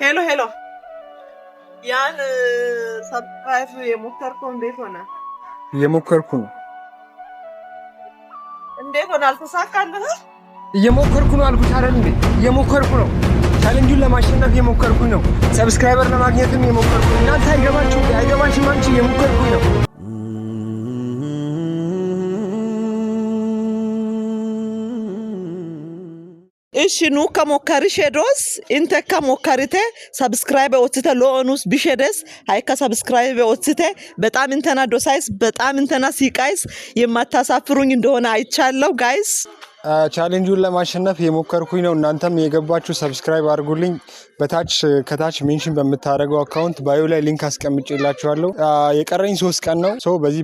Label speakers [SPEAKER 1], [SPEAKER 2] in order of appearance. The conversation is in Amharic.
[SPEAKER 1] Hello hello፣ ያን subscribe የሞከርከው እንዴት ሆነ?
[SPEAKER 2] እየሞከርኩ ነው።
[SPEAKER 1] እንዴት ሆነ? አልተሳካልህም?
[SPEAKER 2] እየሞከርኩ ነው አልኩሽ አይደል እንዴ? እየሞከርኩ ነው። Challenge ኡን ለማሸነፍ እየሞከርኩኝ ነው። Subscriber ለማግኘትም እየሞከርኩኝ። እናንተ አይገባችሁ፣ አይገባሽም አንቺ። እየሞከርኩኝ ነው።
[SPEAKER 1] እሺ nuukka mokkarishe doos, intekka mokkarite, subscribe ooththite, lo'o bishe des haykka subscribe ooththite። በጣም እንተና dosays፣ በጣም እንተና siiqays፣ የማታሳፍሩኝ እንደሆነ አይቻለሁ guys።
[SPEAKER 2] Challenge ኡን ለማሸነፍ የሞከርኩኝ ነው። እናንተም የገባችሁ subscribe አድርጉልኝ። በታች ከታች mention በምታደርገው account bio ላይ link አስቀምጬላችኋለሁ። የቀረኝ 3 ቀን ነው። So በዚህ